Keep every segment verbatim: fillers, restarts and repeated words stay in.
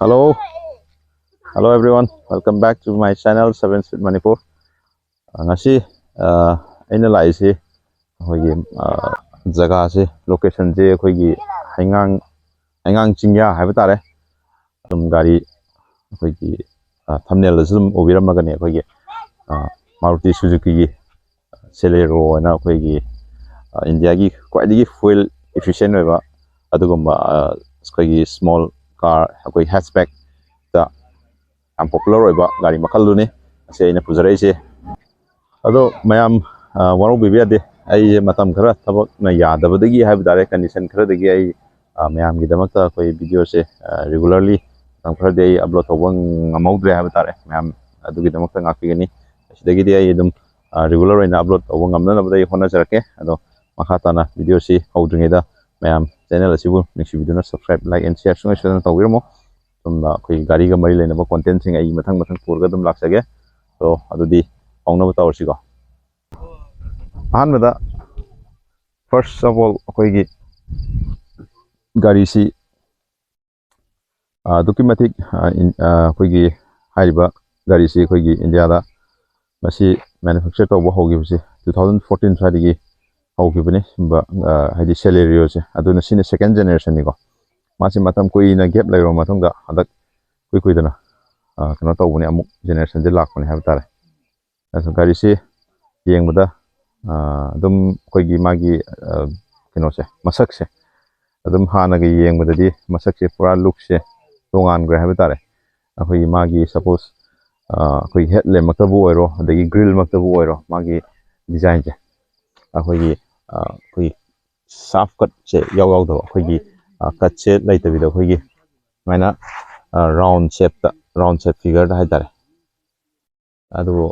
Hello, hello everyone, welcome back to my channel Seven Speed Manipur. ꯑ, ꯉꯁꯤ ꯑ, ꯑꯩꯅ ꯂꯥꯛꯏꯁꯤ ꯑꯩꯈꯣꯏꯒꯤ ꯑ, ꯖꯒꯥꯁꯤ, ꯂꯣꯀꯦꯁꯟꯁꯤ ꯑꯩꯈꯣꯏꯒꯤ ꯍꯩꯉꯥꯡ ꯍꯩꯉꯥꯡ ꯆꯤꯡꯌꯥ ꯍꯥꯏꯕ ꯇꯥꯔꯦ꯫ ꯑꯗꯨꯝ ꯒꯥꯔꯤ ꯑꯩꯈꯣꯏꯒꯤ ꯊꯝꯅꯦꯜꯗꯁꯨ ꯑꯗꯨꯝ ꯎꯕꯤꯔꯝꯃꯒꯅꯤ, ꯑꯩꯈꯣꯏꯒꯤ ꯃꯥꯔꯨꯇꯤ ꯁꯨꯖꯨꯀꯤꯒꯤ ꯁꯦꯂꯦꯔꯣ ꯍꯥꯏꯅ ꯑꯩꯈꯣꯏꯒꯤ ꯏꯟꯗꯤꯌꯥꯒꯤ ꯈ꯭ꯋꯥꯏꯗꯒꯤ ꯐ꯭ꯌꯨꯑꯦꯜ ꯏꯐꯤꯁꯤꯌꯦꯟ ꯑꯣꯏꯕ ꯑꯗꯨꯒꯨꯝꯕ ꯑꯩꯈꯣꯏꯒꯤ ꯁ꯭ꯃꯣꯜ ꯀꯥꯔ, ꯑꯩꯈꯣꯏ ꯍꯦꯠꯆꯕꯦꯛꯇ ꯌꯥꯝ ꯄꯣꯄꯨꯂꯔ ꯑꯣꯏꯕ ꯒꯥꯔꯤ ꯃꯈꯜꯗꯨꯅꯤ ꯉꯁꯤ ꯑꯩꯅ ꯄꯨꯖꯔꯛꯏꯁꯦ꯫ ꯑꯗꯣ ꯃꯌꯥꯝ ꯋꯥꯔꯧꯕꯤꯕ ꯌꯥꯗꯦ, ꯑꯩꯁꯦ ꯃꯇꯝ ꯈꯔ ꯊꯕꯛꯅ ꯌꯥꯗꯕꯗꯒꯤ ꯍꯥꯏꯕ ꯇꯥꯔꯦ, ꯀꯟꯗꯤꯁꯟ ꯈꯔꯗꯒꯤ ꯑꯩ ꯃꯌꯥꯝꯒꯤꯗꯃꯛꯇ ꯑꯩꯈꯣꯏ ꯚꯤꯗꯤꯑꯣꯁꯦ ꯔꯤꯒꯨꯂꯔꯂꯤ ꯃꯇꯝ ꯈꯔꯗꯤ ꯑꯩ ꯑꯞꯂꯣꯗ ꯇꯧꯕ ꯉꯝꯍꯧꯗ꯭ꯔꯦ ꯍꯥꯏꯕ ꯇꯥꯔꯦ꯫ ꯃꯌꯥꯝ ꯑꯗꯨꯒꯤꯗꯃꯛꯇ ꯉꯥꯛꯄꯤꯒꯅꯤ꯫ ꯑꯁꯤꯗꯒꯤꯗꯤ ꯑꯩ ꯑꯗꯨꯝ ꯔꯤꯒꯨꯂꯔ ꯑꯣꯏꯅ ꯑꯞꯂꯣꯗ ꯇꯧꯕ ꯉꯝꯅꯅꯕꯗ ꯑꯩ ꯍꯣꯠꯅꯖꯔꯛꯀꯦ꯫ ꯑꯗꯣ ꯃꯈꯥ ꯇꯥꯅ ꯚꯤꯗꯤꯑꯣꯁꯤ ꯍꯧꯗ꯭ꯔꯤꯉꯩꯗ ꯃꯌꯥꯝ ꯆꯦꯅꯦꯜ ꯑꯁꯤꯕꯨ ꯅꯨꯡꯁꯤꯕꯤꯗꯨꯅ subscribe, like and share ꯁꯨꯡꯁꯣꯏ ꯁꯣꯏꯗꯅ ꯇꯧꯕꯤꯔꯝꯃꯣ꯫ ꯑꯗꯨꯝ ꯑꯩꯈꯣꯏ ꯒꯥꯔꯤꯒ ꯃꯔꯤ ꯂꯩꯅꯕ ꯀꯣꯟꯇꯦꯟꯁꯤꯡ ꯑꯩ ꯃꯊꯪ ꯃꯊꯪ ꯄꯨꯔꯒ ꯑꯗꯨꯝ ꯂꯥꯛꯆꯒꯦ꯫ ꯑꯗꯣ ꯑꯗꯨꯗꯤ ꯍꯧꯅꯕ ꯇꯧꯔꯁꯤꯀꯣ꯫ ꯑꯍꯥꯟꯕꯗ, first of all, ꯑꯩꯈꯣꯏꯒꯤ ꯒꯥꯔꯤꯁꯤ ꯑꯗꯨꯛꯀꯤ ꯃꯇꯤꯛ ꯑꯩꯈꯣꯏꯒꯤ ꯍꯥꯏꯔꯤꯕ ꯒꯥꯔꯤꯁꯤ ꯑꯩꯈꯣꯏꯒꯤ ꯏꯟꯗꯤꯌꯥꯗ ꯃꯁꯤ ꯃꯦꯅꯨꯐꯦꯛꯆꯔ ꯇꯧꯕ ꯍꯧꯈꯤꯕꯁꯤ two thousand fourteen ꯁ꯭ꯋꯥꯏꯗꯒꯤ ꯍꯧꯈꯤꯕꯅꯤ꯫ ꯁꯤꯒꯨꯝꯕ ꯍꯥꯏꯗꯤ ꯁꯦꯂꯦꯔꯤꯑꯣꯁꯦ, ꯑꯗꯨꯅ ꯁꯤꯅ ꯁꯦꯀꯦꯟ ꯖꯦꯅꯦꯔꯦꯁꯟꯅꯤꯀꯣ꯫ ꯃꯥꯁꯤ ꯃꯇꯝ ꯀꯨꯏꯅ ꯒꯦꯞ ꯂꯩꯔꯕ ꯃꯇꯨꯡꯗ ꯍꯟꯗꯛ ꯀꯨꯏ ꯀꯨꯏꯗꯅ ꯀꯩꯅꯣ ꯇꯧꯕꯅꯦ, ꯑꯃꯨꯛ ꯖꯦꯅꯦꯔꯦꯁꯟꯁꯦ ꯂꯥꯛꯄꯅꯦ ꯍꯥꯏꯕ ꯇꯥꯔꯦ꯫ ꯑꯗꯣ ꯒꯥꯔꯤꯁꯤ ꯌꯦꯡꯕꯗ ꯑꯗꯨꯝ ꯑꯩꯈꯣꯏꯒꯤ ꯃꯥꯒꯤ ꯀꯩꯅꯣꯁꯦ, ꯃꯁꯛꯁꯦ ꯑꯗꯨꯝ ꯍꯥꯟꯅꯒ ꯌꯦꯡꯕꯗꯗꯤ ꯃꯁꯛꯁꯦ ꯄꯨꯔꯥ ꯂꯨꯛꯁꯦ ꯇꯣꯉꯥꯟꯈ꯭ꯔꯦ ꯍꯥꯏꯕ ꯇꯥꯔꯦ꯫ ꯑꯩꯈꯣꯏꯒꯤ ꯃꯥꯒꯤ ꯁꯄꯣꯁ ꯑꯩꯈꯣꯏꯒꯤ ꯍꯦꯠ ꯂꯦꯝꯃꯛꯇꯕꯨ ꯑꯣꯏꯔꯣ, ꯑꯗꯒꯤ ꯒ꯭ꯔꯤꯜꯃꯛꯇꯕꯨ ꯑꯣꯏꯔꯣ, ꯃꯥꯒꯤ ꯗꯤꯖꯥꯏꯟꯁꯦ ꯑꯩꯈꯣꯏꯒꯤ ꯑꯩꯈꯣꯏꯒꯤ ꯁꯥꯐ ꯀꯠꯁꯦ ꯏꯌꯥꯎ ꯌꯥꯎꯗꯕ, ꯑꯩꯈꯣꯏꯒꯤ ꯀꯠꯁꯦ ꯂꯩꯇꯕꯤꯗ ꯑꯩꯈꯣꯏꯒꯤ ꯁꯨꯃꯥꯏꯅ ꯔꯥꯎꯟ ꯁꯦꯞꯇ, ꯔꯥꯎꯟ ꯁꯦꯞ ꯐꯤꯒꯔꯗ ꯍꯥꯏꯇꯥꯔꯦ꯫ ꯑꯗꯨꯕꯨ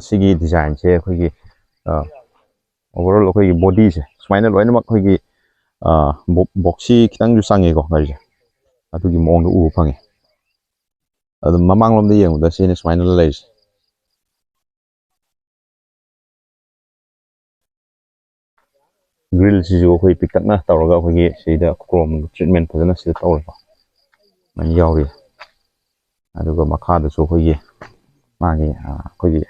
ꯁꯤꯒꯤ ꯗꯤꯖꯥꯏꯟꯁꯦ ꯑꯩꯈꯣꯏꯒꯤ ꯑꯣꯚꯔꯑꯣꯜ ꯑꯩꯈꯣꯏꯒꯤ ꯕꯣꯗꯤꯁꯦ ꯁꯨꯃꯥꯏꯅ ꯂꯣꯏꯅꯃꯛ ꯑꯩꯈꯣꯏꯒꯤ ꯕꯣꯛꯁꯤ ꯈꯤꯇꯪꯁꯨ ꯆꯪꯉꯦꯀꯣ ꯒꯥꯔꯤꯁꯦ, ꯑꯗꯨꯒꯤ ꯃꯑꯣꯡꯗ ꯎꯕ ꯐꯪꯉꯦ꯫ ꯑꯗꯨꯝ ꯃꯃꯥꯡꯂꯣꯝꯗ ꯌꯦꯡꯕꯗ ꯁꯤꯅ ꯁꯨꯃꯥꯏꯅ ꯂꯩꯔꯤꯁꯦ꯫ ꯒ꯭ꯔꯤꯜꯁꯤꯁꯨ ꯑꯩꯈꯣꯏ ꯄꯤꯛꯇꯛꯅ ꯇꯧꯔꯒ ꯑꯩꯈꯣꯏꯒꯤ ꯁꯤꯗ ꯀ꯭ꯔꯣꯝ ꯇ꯭ꯔꯤꯠꯃꯦꯟ ꯐꯖꯅ ꯁꯤꯗ ꯇꯧꯔꯦꯀꯣ꯫ ꯑꯅꯤ ꯌꯥꯎꯔꯤ꯫ ꯑꯗꯨꯒ ꯃꯈꯥꯗꯁꯨ ꯑꯩꯈꯣꯏꯒꯤ ꯃꯥꯒꯤ ꯑꯩꯈꯣꯏꯒꯤ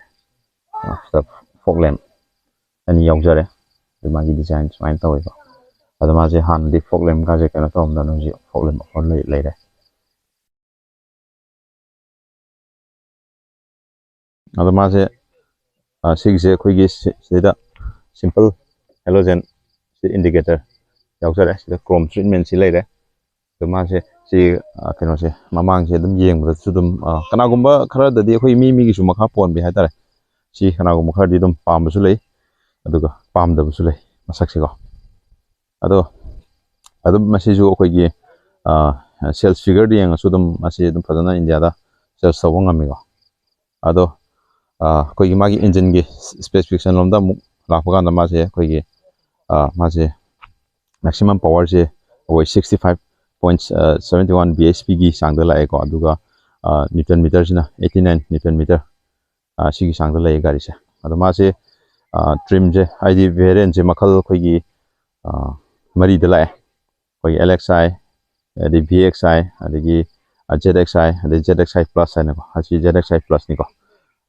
ꯐꯣꯛ ꯂꯦꯝ ꯑꯅꯤ ꯌꯥꯎꯖꯔꯦ꯫ ꯑꯗꯨ ꯃꯥꯒꯤ ꯗꯤꯖꯥꯏꯟ ꯁꯨꯃꯥꯏꯅ ꯇꯧꯋꯦꯕ꯫ ꯑꯗꯣ ꯃꯥꯁꯦ ꯍꯥꯟꯅꯗꯤ ꯐꯣꯛ ꯂꯦꯝꯒꯥꯁꯦ ꯀꯩꯅꯣ ꯇꯧꯔꯝꯗꯅ ꯍꯧꯖꯤꯛ ꯐꯣꯛ ꯂꯦꯝ ꯑꯣꯐꯔ ꯂꯩꯔꯦ꯫ ꯑꯗꯣ ꯃꯥꯁꯦ ꯁꯤꯒꯤꯁꯦ ꯑꯩꯈꯣꯏꯒꯤ ꯁꯤꯗ ꯁꯤꯝꯄꯜ ꯍꯦꯂꯣꯖꯦꯟ ꯁꯤ ꯏꯟꯗꯤꯀꯦꯇꯔ ꯌꯥꯎꯖꯔꯦ꯫ ꯁꯤꯗ ꯀ꯭ꯔꯣꯝ ꯇ꯭ꯔꯤꯠꯃꯦꯟꯁꯤ ꯂꯩꯔꯦ꯫ ꯑꯗꯣ ꯃꯥꯁꯦ ꯁꯤ ꯀꯩꯅꯣꯁꯦ ꯃꯃꯥꯡꯁꯦ ꯑꯗꯨꯝ ꯌꯦꯡꯕꯗꯁꯨ ꯑꯗꯨꯝ ꯀꯅꯥꯒꯨꯝꯕ ꯈꯔꯗꯗꯤ ꯑꯩꯈꯣꯏ ꯃꯤ ꯃꯤꯒꯤꯁꯨ ꯃꯈꯥ ꯄꯣꯟꯕꯤ ꯍꯥꯏꯇꯥꯔꯦ꯫ ꯁꯤ ꯀꯅꯥꯒꯨꯝꯕ ꯈꯔꯗꯤ ꯑꯗꯨꯝ ꯄꯥꯝꯕꯁꯨ ꯂꯩ, ꯑꯗꯨꯒ ꯄꯥꯝꯗꯕꯁꯨ ꯂꯩ ꯃꯁꯛꯁꯤꯀꯣ꯫ ꯑꯗꯣ ꯑꯗꯨꯝ ꯃꯁꯤꯁꯨ ꯑꯩꯈꯣꯏꯒꯤ ꯁꯦꯜꯁ ꯐꯤꯒꯔꯗ ꯌꯦꯡꯉꯁꯨ ꯑꯗꯨꯝ ꯃꯁꯤ ꯑꯗꯨꯝ ꯐꯖꯅ ꯏꯟꯗꯤꯌꯥꯗ ꯁꯦꯜꯁ ꯇꯧꯕ ꯉꯝꯃꯤꯀꯣ꯫ ꯑꯗꯣ ꯑꯩꯈꯣꯏꯒꯤ ꯃꯥꯒꯤ ꯏꯟꯖꯤꯟꯒꯤ ꯁ꯭ꯄꯦꯁꯤꯐꯤꯀꯦꯁꯟ ꯂꯣꯝꯗ ꯑꯃꯨꯛ ꯂꯥꯛꯄ ꯀꯥꯟꯗ ꯃꯥꯁꯦ ꯑꯩꯈꯣꯏꯒꯤ ꯃꯥꯁꯦ ꯃꯦꯛꯁꯤꯃꯝ ꯄꯋꯥꯔꯁꯦ ꯑꯩꯈꯣꯏ sixty five point seventy one B H P ꯒꯤ ꯆꯥꯡꯗ ꯂꯥꯛꯑꯦꯀꯣ꯫ ꯑꯗꯨꯒ ꯅ꯭ꯌꯨꯇꯟ ꯃꯤꯇꯔꯁꯤꯅ eighty nine ꯅ꯭ꯌꯨꯇꯟ ꯃꯤꯇꯔ ꯁꯤꯒꯤ ꯆꯥꯡꯗ ꯂꯩꯌꯦ ꯒꯥꯔꯤꯁꯦ꯫ ꯑꯗꯣ ꯃꯥꯁꯦ ꯇ꯭ꯔꯤꯝꯁꯦ ꯍꯥꯏꯗꯤ ꯚꯦꯔꯤꯌꯟꯁꯦ ꯃꯈꯜ ꯑꯩꯈꯣꯏꯒꯤ ꯃꯔꯤꯗ ꯂꯥꯛꯑꯦ꯫ ꯑꯩꯈꯣꯏꯒꯤ L X I, ꯑꯗꯩ V X I, ꯑꯗꯒꯤ Z X I, ꯑꯗꯩ Z X I plus ꯍꯥꯏꯅꯀꯣ꯫ ꯑꯁꯤ Z X I plusꯅꯤꯀꯣ꯫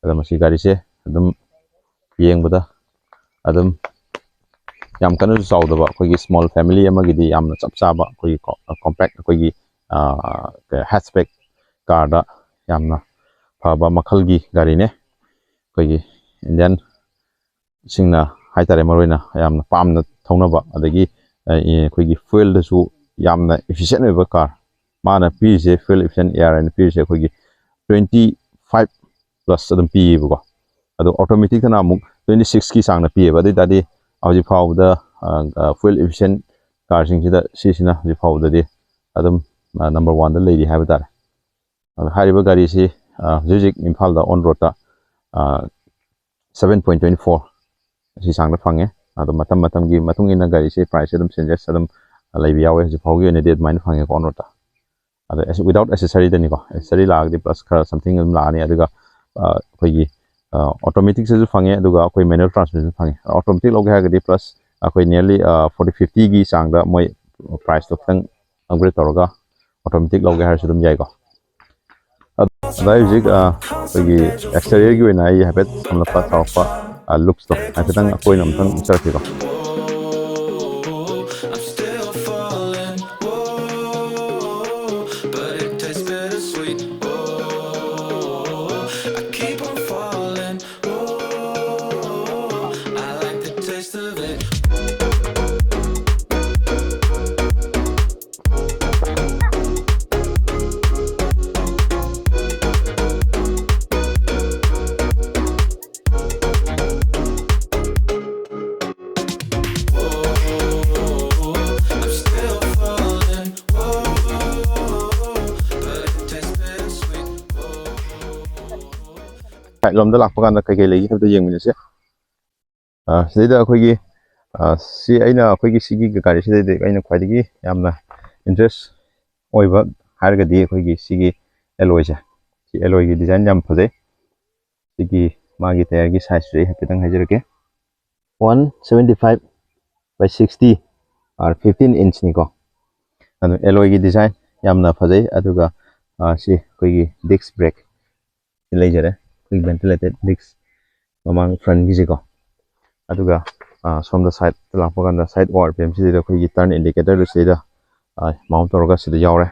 ꯑꯗꯣ ꯃꯁꯤ ꯒꯥꯔꯤꯁꯦ ꯑꯗꯨꯝ ꯌꯦꯡꯕꯗ ꯑꯗꯨꯝ ꯌꯥꯝ ꯀꯟꯅꯁꯨ ꯆꯥꯎꯗꯕ, ꯑꯩꯈꯣꯏꯒꯤ ꯁ꯭ꯃꯣꯜ ꯐꯦꯃꯤꯂꯤ ꯑꯃꯒꯤꯗꯤ ꯌꯥꯝꯅ ꯆꯞ ꯆꯥꯕ, ꯑꯩꯈꯣꯏꯒꯤ ꯀꯣꯝꯄꯦꯛ, ꯑꯩꯈꯣꯏꯒꯤ ꯍꯦꯠꯆꯕꯦꯛ ꯀꯥꯔꯗ ꯌꯥꯝꯅ ꯐꯕ ꯃꯈꯜꯒꯤ ꯒꯥꯔꯤꯅꯦ꯫ ꯑꯩꯈꯣꯏꯒꯤ ꯏꯟꯗꯤꯌꯥꯟꯁꯤꯡꯅ ꯍꯥꯏꯇꯥꯔꯦ, ꯃꯔꯨꯑꯣꯏꯅ ꯌꯥꯝꯅ ꯄꯥꯝꯅ ꯊꯧꯅꯕ, ꯑꯗꯒꯤ ꯑꯩꯈꯣꯏꯒꯤ ꯐ꯭ꯌꯨꯋꯦꯜꯗꯁꯨ ꯌꯥꯝꯅ ꯏꯐꯤꯁꯦꯟ ꯑꯣꯏꯕ ꯀꯥꯔ꯫ ꯃꯥꯅ ꯄꯤꯔꯤꯁꯦ, ꯐ꯭ꯌꯨꯋꯦꯜ ꯏꯐꯤꯁꯦꯟ ꯑꯦ ꯑꯥꯔ ꯑꯥꯏꯅ ꯄꯤꯔꯤꯁꯦ ꯑꯩꯈꯣꯏꯒꯤ twenty five plus ꯑꯗꯨꯝ ꯄꯤꯌꯦꯕꯀꯣ꯫ ꯑꯗꯣ ꯑꯣꯇꯣꯃꯦꯇꯤꯛꯇꯅ ꯑꯃꯨꯛ twenty sixꯀꯤ ꯆꯥꯡꯗ ꯄꯤꯌꯦꯕ꯫ ꯑꯗꯨ ꯑꯣꯏ ꯇꯥꯔꯗꯤ ꯍꯧꯖꯤꯛ ꯐꯥꯎꯕꯗ ꯐ꯭ꯌꯨꯋꯦꯜ ꯏꯐꯤꯁꯦꯟ ꯀꯥꯔꯁꯤꯡꯁꯤꯗ ꯁꯤꯁꯤꯅ ꯍꯧꯖꯤꯛ ꯐꯥꯎꯕꯗꯗꯤ ꯑꯗꯨꯝ ꯅꯝꯕꯔ ꯋꯥꯟꯗ ꯂꯩꯔꯤ ꯍꯥꯏꯕ ꯇꯥꯔꯦ꯫ ꯑꯗꯣ ꯍꯥꯏꯔꯤꯕ ꯒꯥꯔꯤꯁꯤ ꯍꯧꯖꯤꯛ ꯍꯧꯖꯤꯛ ꯏꯝꯐꯥꯜꯗ ꯑꯣꯟ ꯔꯣꯗꯇ seven point twenty four ꯑꯁꯤ ꯆꯥꯡꯗ ꯐꯪꯉꯦ꯫ ꯑꯗꯣ ꯃꯇꯝ ꯃꯇꯝꯒꯤ ꯃꯇꯨꯡ ꯏꯟꯅ ꯒꯥꯔꯤꯁꯦ ꯄ꯭ꯔꯥꯏꯁꯁꯦ ꯑꯗꯨꯝ ꯆꯦꯟꯖꯦꯁ ꯑꯗꯨꯝ ꯂꯩꯕ ꯌꯥꯎꯋꯦ꯫ ꯍꯧꯖꯤꯛ ꯐꯥꯎꯒꯤ ꯑꯣꯏꯅꯗꯤ ꯑꯗꯨꯃꯥꯏꯅ ꯐꯪꯉꯦꯀꯣ ꯑꯣꯟ ꯔꯣꯗꯇ꯫ ꯑꯗꯣ without accessoryꯗꯅꯤꯀꯣ, ꯑꯦꯛꯁꯦꯁꯔꯤ ꯂꯥꯛꯑꯒꯗꯤ ꯄ꯭ꯂꯁ ꯈꯔ ꯁꯝꯊꯤꯡ ꯑꯗꯨꯝ ꯂꯥꯛꯑꯅꯤ꯫ ꯑꯗꯨꯒ ꯑꯩꯈꯣꯏꯒꯤ ꯑꯣꯇꯣꯃꯦꯇꯤꯛꯁꯤꯁꯨ ꯐꯪꯉꯦ, ꯑꯗꯨꯒ ꯑꯩꯈꯣꯏ ꯃꯦꯅꯨꯋꯦꯜ ꯇ꯭ꯔꯥꯟꯁꯃꯤꯁꯟ ꯐꯪꯉꯦ꯫ ꯑꯣꯇꯣꯃꯦꯇꯤꯛ ꯂꯧꯒꯦ ꯍꯥꯏꯔꯒꯗꯤ ꯄ꯭ꯂꯁ ꯑꯩꯈꯣꯏ nearly forty fiftyꯒꯤ ꯆꯥꯡꯗ ꯃꯣꯏ ꯄ꯭ꯔꯥꯏꯁꯇꯣ ꯈꯤꯇꯪ ꯑꯞꯒ꯭ꯔꯦꯗ ꯇꯧꯔꯒ ꯑꯣꯇꯣꯃꯦꯇꯤꯛ ꯂꯧꯒꯦ ꯍꯥꯏꯔꯁꯨ ꯑꯗꯨꯝ ꯌꯥꯏꯀꯣ꯫ ꯑꯗ ꯑꯩ ꯍꯧꯖꯤꯛ ꯑꯩꯈꯣꯏꯒꯤ ꯑꯦꯛꯁꯇꯦꯔꯤꯌꯔꯒꯤ ꯑꯣꯏꯅ ꯑꯩ ꯍꯥꯏꯐꯦꯠ ꯁꯝꯂꯞꯄ ꯆꯥꯎꯔꯥꯛꯄ ꯂꯨꯛꯁꯇꯣ ꯍꯥꯏꯐꯦꯠꯇꯪ ꯑꯩꯈꯣꯏꯅ ꯑꯃꯨꯛꯇꯪ ꯎꯠꯆꯔꯛꯀꯦꯀꯣ꯫ ꯁꯥꯏꯠ ꯂꯣꯝꯗ ꯂꯥꯛꯄ ꯀꯥꯟꯗ ꯀꯩꯀꯩ ꯂꯩꯒꯦ ꯍꯥꯏꯕꯗꯣ ꯌꯦꯡꯃꯤꯟꯅꯁꯦ꯫ ꯁꯤꯗꯩꯗ ꯑꯩꯈꯣꯏꯒꯤ ꯁꯤ ꯑꯩꯅ ꯑꯩꯈꯣꯏꯒꯤ ꯁꯤꯒꯤ ꯒꯥꯔꯤꯁꯤꯗꯩꯗ ꯑꯩꯅ ꯈ꯭ꯋꯥꯏꯗꯒꯤ ꯌꯥꯝꯅ ꯏꯟꯇꯔꯦꯁ ꯑꯣꯏꯕ ꯍꯥꯏꯔꯒꯗꯤ ꯑꯩꯈꯣꯏꯒꯤ ꯁꯤꯒꯤ ꯑꯦꯂꯣꯏꯁꯦ꯫ ꯁꯤ ꯑꯦꯂꯣꯏꯒꯤ ꯗꯤꯖꯥꯏꯟ ꯌꯥꯝ ꯐꯖꯩ꯫ ꯁꯤꯒꯤ ꯃꯥꯒꯤ ꯇꯥꯌꯔꯒꯤ ꯁꯥꯏꯖꯁꯦ ꯑꯩ ꯍꯥꯏꯐꯦꯠꯇꯪ ꯍꯥꯏꯖꯔꯛꯀꯦ꯫ One seventy five by sixty R fifteen ꯏꯟꯆꯅꯤꯀꯣ꯫ ꯑꯗꯨ ꯑꯦꯂꯣꯏꯒꯤ ꯗꯤꯖꯥꯏꯟ ꯌꯥꯝꯅ ꯐꯖꯩ꯫ ꯑꯗꯨꯒ ꯁꯤ ꯑꯩꯈꯣꯏꯒꯤ ꯗꯤꯁꯛ ꯕ꯭ꯔꯦꯛ ꯂꯩꯖꯔꯦ, ꯑꯩꯈꯣꯏꯒꯤ ꯚꯦꯟꯇꯤꯂꯦꯇꯦꯠ ꯗꯤꯁꯛ ꯃꯃꯥꯡ ꯐ꯭ꯔꯟꯒꯤꯁꯤꯀꯣ꯫ ꯑꯗꯨꯒ ꯁꯣꯝꯗ ꯁꯥꯏꯠꯇ ꯂꯥꯛꯄ ꯀꯥꯟꯗ ꯁꯥꯏꯠ ꯑꯣ ꯑꯥꯔ ꯄꯤ ꯑꯦꯝꯁꯤꯗ ꯑꯩꯈꯣꯏꯒꯤ ꯇꯔꯟ ꯏꯟꯗꯤꯀꯦꯇꯔꯗꯨ ꯁꯤꯗ ꯃꯥꯎꯟ ꯇꯧꯔꯒ ꯁꯤꯗ ꯌꯥꯎꯔꯦ꯫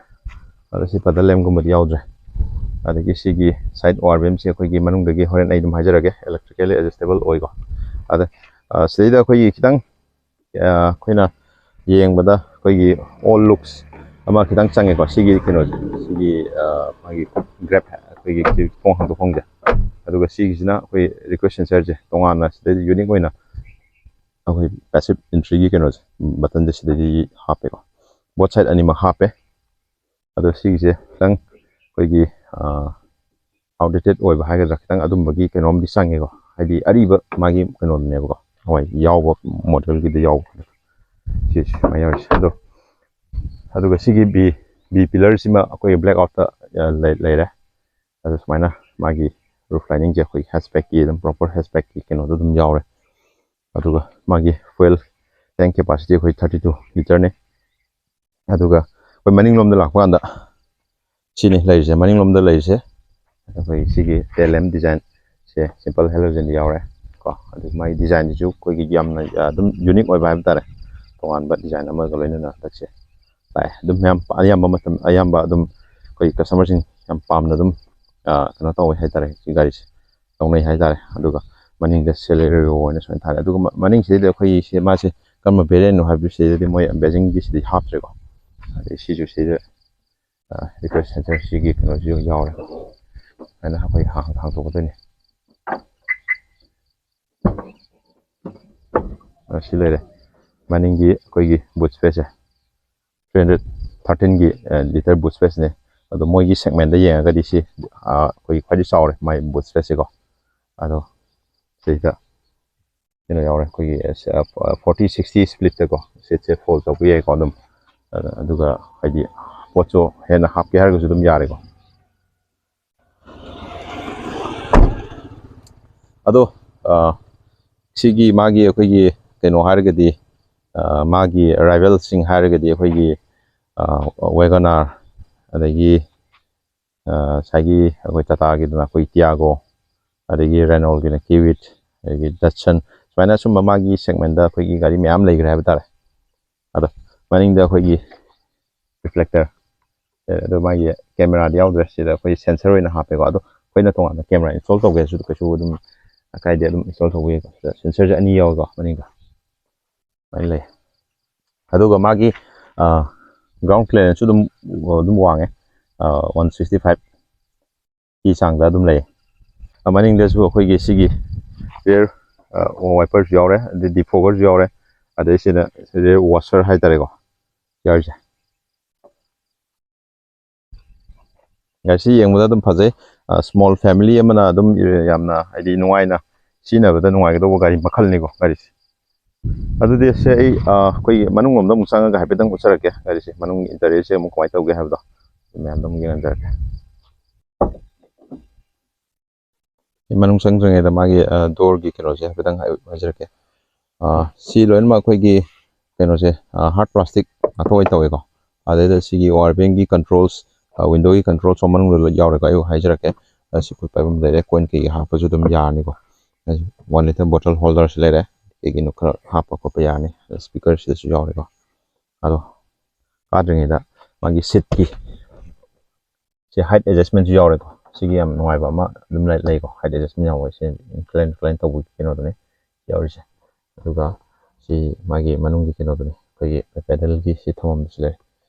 ꯑꯗꯣ ꯁꯤ ꯄꯦꯗꯜ ꯂꯦꯝꯒꯨꯝꯕꯗꯤ ꯌꯥꯎꯗ꯭ꯔꯦ꯫ ꯑꯗꯒꯤ ꯁꯤꯒꯤ ꯁꯥꯏꯠ ꯑꯣ ꯑꯥꯔ ꯄꯤ ꯑꯦꯝꯁꯤ ꯑꯩꯈꯣꯏꯒꯤ ꯃꯅꯨꯡꯗꯒꯤ ꯍꯣꯔꯦꯟ ꯑꯩ ꯑꯗꯨꯝ ꯍꯥꯏꯖꯔꯛꯀꯦ, ꯏꯂꯦꯛꯇ꯭ꯔꯤꯀꯦꯜꯂꯤ ꯑꯦꯗꯖꯁꯇꯦꯕꯜ ꯑꯣꯏꯀꯣ꯫ ꯑꯗ ꯁꯤꯗꯩꯗ ꯑꯩꯈꯣꯏꯒꯤ ꯈꯤꯇꯪ ꯑꯩꯈꯣꯏꯅ ꯌꯦꯡꯕꯗ ꯑꯩꯈꯣꯏꯒꯤ ꯑꯣꯜ ꯂꯨꯛꯁ ꯑꯃ ꯈꯤꯇꯪ ꯆꯪꯉꯦꯀꯣ꯫ ꯁꯤꯒꯤ ꯀꯩꯅꯣꯁꯦ, ꯁꯤꯒꯤ ꯃꯥꯒꯤ ꯒ꯭ꯔꯦꯞ, ꯑꯩꯈꯣꯏꯒꯤ ꯊꯣꯡ ꯍꯥꯡꯗꯣꯛꯐꯝꯁꯦ꯫ ꯑꯗꯨꯒ ꯁꯤꯒꯤꯁꯤꯅ ꯑꯩꯈꯣꯏ ꯔꯤꯀ꯭ꯋꯦꯁ ꯁꯦꯟꯁꯔꯁꯦ ꯇꯣꯉꯥꯟꯅ ꯁꯤꯗꯩꯗ ꯌꯨꯅꯤꯛ ꯑꯣꯏꯅ ꯑꯩꯈꯣꯏ ꯄꯦꯁꯤꯞ ꯑꯦꯟꯇ꯭ꯔꯤꯒꯤ ꯀꯩꯅꯣꯁꯦ, ꯕꯇꯟꯁꯦ ꯁꯤꯗꯩꯗꯤ ꯍꯥꯞꯄꯦꯀꯣ꯫ ꯕꯣꯠ ꯁꯥꯏꯠ ꯑꯅꯤꯃꯛ ꯍꯥꯞꯄꯦ꯫ ꯑꯗꯣ ꯁꯤꯒꯤꯁꯦ ꯈꯤꯇꯪ ꯑꯩꯈꯣꯏꯒꯤ ꯑꯥꯎꯠꯗꯦꯇꯦꯠ ꯑꯣꯏꯕ ꯍꯥꯏꯒꯗ꯭ꯔꯥ, ꯈꯤꯇꯪ ꯑꯗꯨꯝꯕꯒꯤ ꯀꯩꯅꯣꯝꯗꯤ ꯆꯪꯉꯦꯀꯣ꯫ ꯍꯥꯏꯗꯤ ꯑꯔꯤꯕ ꯃꯥꯒꯤ ꯀꯩꯅꯣꯗꯨꯅꯦꯕꯀꯣ, ꯍꯣꯏ, ꯌꯥꯎꯕ ꯃꯣꯗꯦꯜꯒꯤꯗ ꯌꯥꯎꯕ ꯁꯤ ꯁꯨꯃꯥꯏꯅ ꯌꯥꯎꯔꯤꯁꯦ꯫ ꯑꯗꯣ ꯑꯗꯨꯒ ꯁꯤꯒꯤ ꯕꯤ ꯕꯤ ꯄꯤꯂꯔꯁꯤꯃ ꯑꯩꯈꯣꯏꯒꯤ ꯕ꯭ꯂꯦꯛ ꯑꯥꯎꯠꯇ ꯂꯩꯔꯦ꯫ ꯑꯗꯨ ꯁꯨꯃꯥꯏꯅ ꯃꯥꯒꯤ ꯔꯨꯐ ꯂꯥꯏꯅꯤꯡꯁꯦ ꯑꯩꯈꯣꯏ ꯍꯦꯆꯕꯦꯛꯀꯤ ꯑꯗꯨꯝ ꯄ꯭ꯔꯣꯄꯔ ꯍꯦꯆꯕꯦꯛꯀꯤ ꯀꯩꯅꯣꯗ ꯑꯗꯨꯝ ꯌꯥꯎꯔꯦ꯫ ꯑꯗꯨꯒ ꯃꯥꯒꯤ ꯐ꯭ꯌꯨꯑꯦꯜ ꯇꯦꯡ ꯀꯦꯄꯥꯁꯤꯇꯤ ꯑꯩꯈꯣꯏ ꯊꯥꯔꯇꯤ ꯇꯨ ꯂꯤꯇꯔꯅꯤ꯫ ꯑꯗꯨꯒ ꯑꯩꯈꯣꯏ ꯃꯅꯤꯡꯂꯣꯝꯗ ꯂꯥꯛꯄ ꯀꯥꯟꯗ ꯁꯤꯅꯤ ꯂꯩꯔꯤꯁꯦ, ꯃꯅꯤꯡꯂꯣꯝꯗ ꯂꯩꯔꯤꯁꯦ ꯑꯩꯈꯣꯏ ꯁꯤꯒꯤ tail lamp design ꯁꯦ simple halogen ꯗ ꯌꯥꯎꯔꯦ ꯀꯣ꯫ ꯑꯗꯨ ꯃꯥꯒꯤ design ꯁꯤꯁꯨ ꯑꯩꯈꯣꯏꯒꯤ ꯌꯥꯝꯅ ꯑꯗꯨꯝ unique ꯑꯣꯏꯕ ꯍꯥꯏꯕ ꯇꯥꯔꯦ, ꯇꯣꯉꯥꯟꯕ design ꯑꯃꯒ ꯂꯣꯏꯅꯅ ꯍꯟꯗꯛꯁꯦ ꯂꯥꯛꯑꯦ꯫ ꯑꯗꯨꯝ ꯃꯌꯥꯝ ꯑꯌꯥꯝꯕ ꯃꯇꯝ, ꯑꯌꯥꯝꯕ ꯑꯗꯨꯝ ꯑꯩꯈꯣꯏ customer ꯁꯤꯡ ꯌꯥꯝ ꯄꯥꯝꯅ ꯑꯗꯨꯝ ꯀꯩꯅꯣ ꯇꯧꯋꯦ ꯍꯥꯏꯇꯥꯔꯦ, ꯁꯤ ꯒꯥꯔꯤꯁꯦ ꯂꯧꯅꯩ ꯍꯥꯏꯇꯥꯔꯦ꯫ ꯑꯗꯨꯒ ꯃꯅꯤꯡꯗ Celerio ꯑꯣꯏꯅ ꯁꯨꯃꯥꯏꯅ ꯊꯥꯔꯦ꯫ ꯑꯗꯨꯒ ꯃꯅꯤꯡꯁꯤꯗꯩꯗ ꯑꯩꯈꯣꯏꯒꯤ ꯁꯤ ꯃꯥꯁꯦ ꯀꯔꯝꯕ variant ꯅꯣ ꯍꯥꯏꯕꯗꯨ ꯁꯤꯗꯩꯗꯗꯤ ꯃꯣꯏ badging ꯗꯤ ꯁꯤꯗꯩ ꯍꯥꯞꯇ꯭ꯔꯦꯀꯣ꯫ ꯑꯗꯩ ꯁꯤꯁꯨ ꯁꯤꯗ request center ꯁꯤꯒꯤ ꯀꯩꯅꯣꯁꯤꯁꯨ ꯌꯥꯎꯔꯦ꯫ ꯑꯗꯨꯃꯥꯏꯅ ꯑꯩꯈꯣꯏ ꯍꯥꯡ-, ꯍꯥꯡꯇꯣꯛꯀꯗꯣꯏꯅꯤ꯫ ꯑ, ꯁꯤ ꯂꯩꯔꯦ꯫ ꯃꯅꯤꯡꯒꯤ ꯑꯩꯈꯣꯏꯒꯤ boot space ꯁꯦ three hundred thirteen ꯒꯤ, ꯑ, litre boot space ꯅꯦ꯫ ꯑꯗꯣ ꯃꯣꯏꯒꯤ segment ꯗ ꯌꯦꯡꯉꯒꯗꯤ ꯁꯤ, ꯑ, ꯑꯩꯈꯣꯏꯒꯤ ꯈ꯭ꯋꯥꯏꯗꯒꯤ ꯆꯥꯎꯔꯦ ꯃꯥꯏ boot space ꯁꯦꯀꯣ꯫ ꯑꯗꯣ ꯁꯤꯗ ꯀꯩꯅꯣ ꯌꯥꯎꯔꯦ, ꯑꯩꯈꯣꯏꯒꯤ, ꯑ, forty sixty split ꯇꯀꯣ seat ꯁꯦ fold ꯇꯧꯕ ꯌꯥꯏꯀꯣ ꯑꯗꯨꯝ꯫ ꯑ-, ꯑꯗꯨꯒ ꯍꯥꯏꯗꯤ ꯄꯣꯠꯁꯨ ꯍꯦꯟꯅ ꯍꯥꯞꯀꯦ ꯍꯥꯏꯔꯒꯁꯨ ꯑꯗꯨꯝ ꯌꯥꯔꯦꯀꯣ꯫ ꯑꯗꯣ, ꯑ, ꯁꯤꯒꯤ ꯃꯥꯒꯤ ꯑꯩꯈꯣꯏꯒꯤ ꯀꯩꯅꯣ ꯍꯥꯏꯔꯒꯗꯤ, ꯑ, ꯃꯥꯒꯤ rival ꯁꯤꯡ ꯍꯥꯏꯔꯒꯗꯤ ꯑꯩꯈꯣꯏꯒꯤ, ꯑ, WagonR, ꯑꯗꯒꯤ, ꯑ, ꯉꯁꯥꯏꯒꯤ ꯑꯩꯈꯣꯏ ꯇꯥꯇꯥꯒꯤꯗꯅ ꯑꯩꯈꯣꯏ Tiago, ꯑꯗꯒꯤ Renault ꯒꯤꯅ Kwid, ꯑꯗꯒꯤ Datsun, ꯁꯨꯃꯥꯏꯅ ꯁꯨꯝꯕ ꯃꯥꯒꯤ segment ꯗ ꯑꯩꯈꯣꯏꯒꯤ ꯒꯥꯔꯤ ꯃꯌꯥꯝ ꯂꯩꯈ꯭ꯔꯦ ꯍꯥꯏꯕ ꯇꯥꯔꯦ꯫ ꯑꯗꯣ ꯃꯅꯤꯡꯗ ꯑꯩꯈꯣꯏꯒꯤ reflector, ꯑꯦ, ꯑꯗꯣ ꯃꯥꯒꯤ camera ꯗꯤ ꯌꯥꯎꯗ꯭ꯔꯦ꯫ ꯁꯤꯗ ꯑꯩꯈꯣꯏ sensor ꯑꯣꯏꯅ ꯍꯥꯞꯄꯦꯀꯣ꯫ ꯑꯗꯣ ꯑꯩꯈꯣꯏꯅ ꯇꯣꯉꯥꯟꯅ camera install ꯇꯧꯒꯦꯁꯨ ꯀꯩꯁꯨ ꯑꯗꯨꯝ ꯑꯀꯥꯏꯗꯦ, ꯑꯗꯨꯝ install ꯇꯧꯕ ꯌꯥꯏꯀꯣ꯫ ꯁꯤꯗ sensor ꯁꯦ ꯑꯅꯤ ꯌꯥꯎꯋꯦꯀꯣ ꯃꯅꯤꯡꯗ꯫ ꯑꯗꯨꯃꯥꯏꯅ ꯂꯩ꯫ ꯑꯗꯨꯒ ꯃꯥꯒꯤ, ꯑ, ground clearance ꯁꯨ ꯑꯗꯨꯝ, ꯑꯗꯨꯝ ꯋꯥꯡꯉꯦ꯫ ꯑ, one sixty five ꯀꯤ ꯆꯥꯡꯗ ꯑꯗꯨꯝ ꯂꯩ꯫ ꯑ, ꯃꯅꯤꯡꯗꯁꯨ ꯑꯩꯈꯣꯏꯒꯤ ꯁꯤꯒꯤ rear, ꯑ, wiper ꯁꯨ ꯌꯥꯎꯔꯦ, ꯑꯗꯩ defogger ꯁꯨ ꯌꯥꯎꯔꯦ, ꯑꯗꯩ ꯁꯤꯗ rear washer ꯍꯥꯏꯇꯥꯔꯦꯀꯣ, ꯌꯥꯎꯔꯤꯁꯦ꯫ ꯒꯥꯔꯤꯁꯤ ꯌꯦꯡꯕꯗ ꯑꯗꯨꯝ ꯐꯖꯩ꯫ ꯑ, small family ꯑꯃꯅ ꯑꯗꯨꯝ ꯌꯥꯝꯅ ꯍꯥꯏꯗꯤ ꯅꯨꯡꯉꯥꯏꯅ ꯁꯤꯖꯤꯟꯅꯕꯗ ꯅꯨꯡꯉꯥꯏꯒꯗꯧꯕ ꯒꯥꯔꯤ ꯃꯈꯜꯅꯤꯀꯣ ꯒꯥꯔꯤꯁꯦ꯫ ꯑꯗꯨꯗꯤ ꯁꯦ ꯑꯩ, ꯑ, ꯑꯩꯈꯣꯏꯒꯤ ꯃꯅꯨꯡ ꯂꯣꯝꯗ ꯑꯃꯨꯛ ꯆꯪꯉꯒ ꯍꯥꯏꯐꯦꯠꯇꯪ ꯎꯠꯆꯔꯛꯀꯦ ꯒꯥꯔꯤꯁꯦ, ꯃꯅꯨꯡꯒꯤ interior ꯁꯦ ꯑꯃꯨꯛ ꯀꯃꯥꯏꯅ ꯇꯧꯒꯦ ꯍꯥꯏꯕꯗꯣ ꯃꯌꯥꯝꯗ ꯑꯃꯨꯛ ꯌꯦꯡꯍꯟꯖꯔꯛꯀꯦ꯫ ꯁꯤ ꯃꯅꯨꯡ ꯆꯪꯗ꯭ꯔꯤꯉꯩꯗ ꯃꯥꯒꯤ, ꯑ, door ꯒꯤ ꯀꯩꯅꯣꯁꯦ ꯍꯥꯏꯐꯦꯠꯇꯪ ꯍꯥꯏ-, ꯍꯥꯏꯖꯔꯛꯀꯦ꯫ ꯑ, ꯁꯤ ꯂꯣꯏꯅꯃꯛ ꯑꯩꯈꯣꯏꯒꯤ ꯀꯩꯅꯣꯁꯦ, ꯑ, hard plastic ꯉꯥꯛꯇ ꯑꯣꯏꯅ ꯇꯧꯋꯦꯀꯣ꯫ ꯑꯗꯩꯗ ꯁꯤꯒꯤ ꯑꯣ ꯑꯥꯔ ꯕꯤ ꯑꯦꯝꯒꯤ ꯀꯟꯇ꯭ꯔꯣꯜꯁ, ꯋꯤꯟꯗꯣꯒꯤ ꯀꯟꯇ꯭ꯔꯣꯜꯁ ꯃꯅꯨꯡꯗ ꯂꯣꯏ ꯌꯥꯎꯔꯦꯀꯣ꯫ ꯑꯩ ꯍꯥꯏꯖꯔꯛꯀꯦ꯫ ꯑ, ꯁꯤ ꯑꯩꯈꯣꯏ ꯄꯥꯏꯐꯝ ꯂꯩꯔꯦ, ꯀꯣꯏꯟ ꯀꯩꯀꯩ ꯍꯥꯞꯄꯁꯨ ꯑꯗꯨꯝ ꯌꯥꯔꯅꯤꯀꯣ꯫ ꯋꯥꯟ ꯂꯤꯇꯔ ꯕꯣꯇꯜ ꯍꯣꯜꯗꯔꯁꯨ ꯂꯩꯔꯦ, ꯀꯩꯒꯤꯅꯣ ꯈꯔ ꯍꯥꯞꯄ ꯈꯣꯠꯄ ꯌꯥꯔꯅꯤ꯫ ꯏꯁꯄꯤꯀꯔꯁꯤꯗꯁꯨ ꯌꯥꯎꯔꯦꯀꯣ꯫ ꯑꯗꯣ ꯀꯥꯗ꯭ꯔꯤꯉꯩꯗ ꯃꯥꯒꯤ ꯁꯤꯠꯀꯤ ꯁꯤ ꯍꯥꯏꯠ ꯑꯦꯗꯖꯁꯃꯦꯟꯁꯨ ꯌꯥꯎꯔꯦꯀꯣ꯫ ꯁꯤꯒꯤ ꯌꯥꯝ ꯅꯨꯡꯉꯥꯏꯕ ꯑꯃ ꯑꯗꯨꯝ ꯂꯩ-, ꯂꯩꯀꯣ, ꯍꯥꯏꯠ ꯑꯦꯗꯖꯁꯃꯦꯟ ꯌꯥꯎꯕ꯫ ꯁꯤ ꯏꯟꯀ꯭ꯂꯥꯏꯟ ꯏꯟꯀ꯭ꯂꯥꯏꯟ ꯇꯧꯕꯒꯤ ꯀꯩꯅꯣꯗꯨꯅꯤ ꯌꯥꯎꯔꯤꯁꯦ꯫ ꯑꯗꯨꯒ ꯁꯤ ꯃꯥꯒꯤ ꯃꯅꯨꯡꯒꯤ ꯀꯩꯅꯣꯗꯨꯅꯤ, ꯑꯩꯈꯣꯏꯒꯤ ꯄꯦꯗꯜꯒꯤ ꯁꯤ ꯊꯝꯐꯝꯗꯨꯁꯨ ꯂꯩꯔꯦ꯫